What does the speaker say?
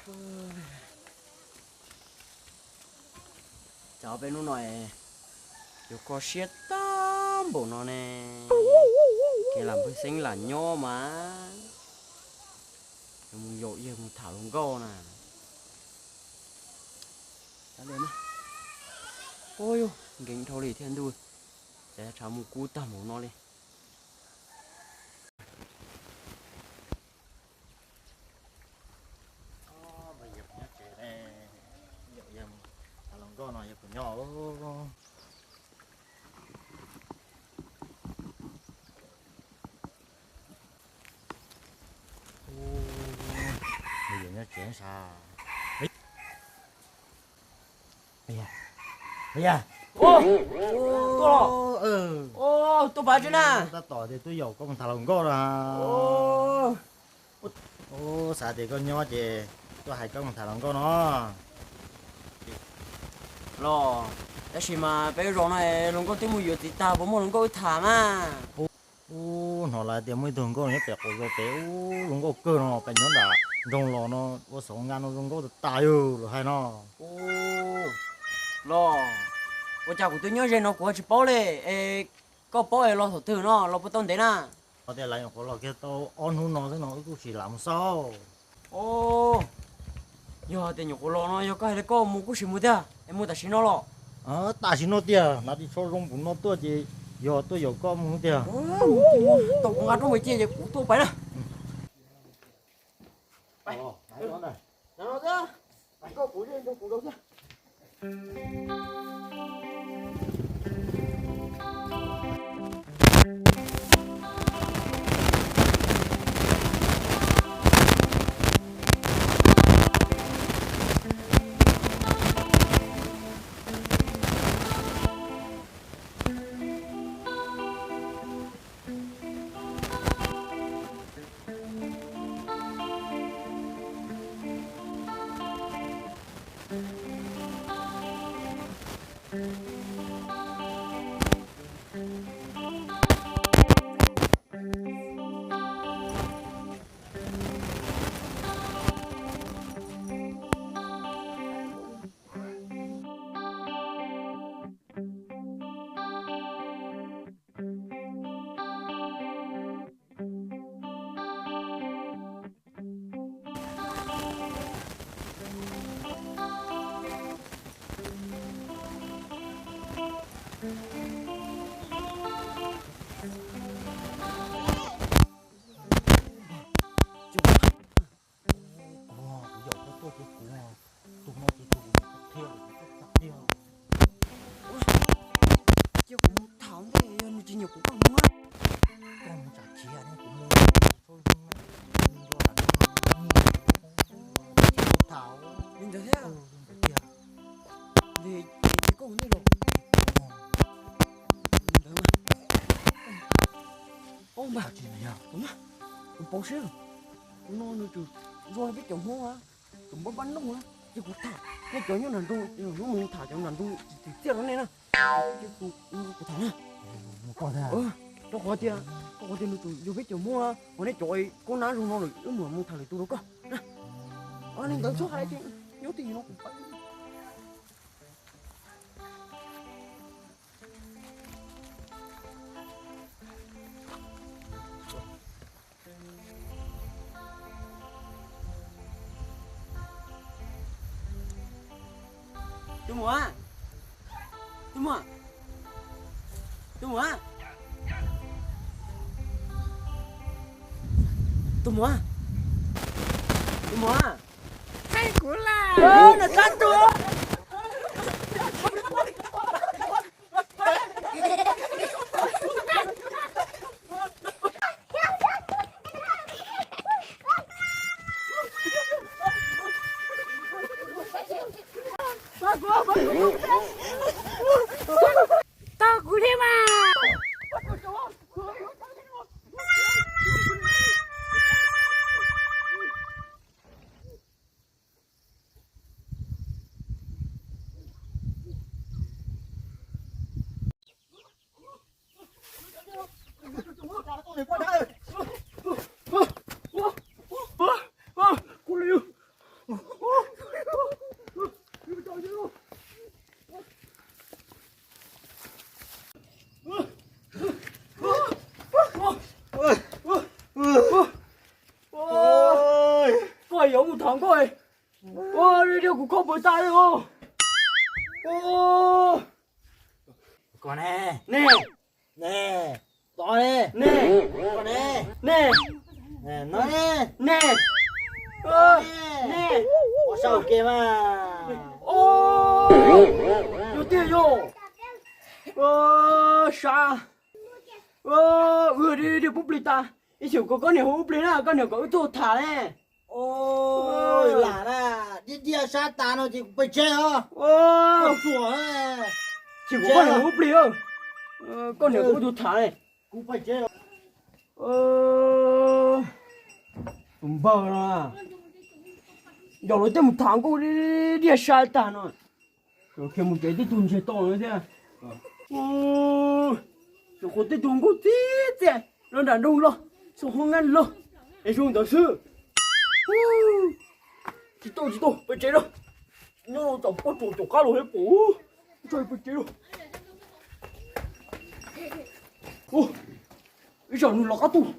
Cas peb hnub no yuav kho siab tag npaum no ne, ces lam pheej xeeb lam nyob mas, mus yaum yawg mus tham hluas nkauj na. Ua yog nkees dhau li thiab ntuj, cas tshav mus kub tag npaum no li. Tuaj, tuaj pab tsi na. Tab tom tias tuaj yaum koj mus tham hluas nkauj na. Xav tias koj nyob ces tuaj hais koj mus tham hluas nkauj no. Los, tab sis mas peb zos no hluas nkauj twb mus yuav txiv tag, puas muaj hluas nkauj wb tham mas? Ub, hnov lawv tias muaj ib tug hluas nkauj nyob pem qaum zos pem, ub, zoo nkauj kawg no, pem nyob nram nroog los no, ua xov nkauj no zoo nkauj tas tas yog lawv hais no. Los, ua cas kuv twb nyob ze no kuv tsis paub li, es koj paub es los thaum twg no, los puas tau ntev na? Tias lawv nyuam qhuav los kiag tau ob hnub no xwb no, wb kuj tsis lam mus xauj. Yog tias nyuam qhuav los no yog koj hais li koj mus kuj sim mus tiag, es mus tam sim no los? Tam sim no tiag, hnav ris tsho zoo npaum no tuaj ces yog tuaj yaum koj mus tiag. Tau kuv nqa rooj mus cia ces kuv tuaj pais na. Kuv, kuv yaum koj tuaj ces kuv, tus no ces tus kuv qhia kuv tuaj tham tiag. Cia kuv mus tham ntej, yog nws tsis nyiam kuv koj mus. Koj mus tsam khiav no kuv mus, txhob zoo na, nws nco lam nws tham. Li ntawd thiab. Li ntawd tiag. Ces koj mus ntej los. Li ntawd mas. Paub mas, kuv paub siab. Tus no nws tseem zoo li peb cov Hmoob, tseem npab npab noog na. Ces kuv tham nej cov nyob nram nroog, hnub mus tham cov nram nroog txiv txiaj rau nej na. Ces kuv, kuv tham na. Rau qhov tias, rau qhov tias nws tseem yog peb cov Hmoob na, qhov nej cov kaub nab zoo no lawm wb mam mus tham lwm tus rau koj na. Li ntawd txhob hais ces nyob twj ywm no kuv pais. Tus muam, tus muam, tus muam, tus muam, tus muam. Kuv lam, nws qab tus. Tau kuv thiab mas. Yuav mus tham nkauj. Ua, kuv kho pawg tas li os. Koj ne, ne, ne, tod ne, ne, koj ne, ne, no ne, ne, ne, ua saum ke mas. Yog tiag yog. Sab, ua, diag pub plig tas. Ib xyum kom koj niam hu ub plig na, koj niam kom wb tuaj tham ne. Lam na, diag diag sab tas no ces kuv pais tsev os. Tsuas, xyum kom koj niam hu ub plig, koj niam kom wb tuaj tham ne. Kuv pais tsev. Tus npawg no, yog lawv tej mus tham nkauj diag sab tag no, khiav mus tsev tib tug ntseg tau no thiab. Tus qhua tej tug nkauj txi txiaj los nram nroog los, xyov hoob nab los, es zoo ntawd xwb. Tsis tau tsis tau, pais tsev lawm. Nyob tom poj tsuam caum qab los thiab pom, tso pais tsev lawm. Ib zaug nws los qab tuaj.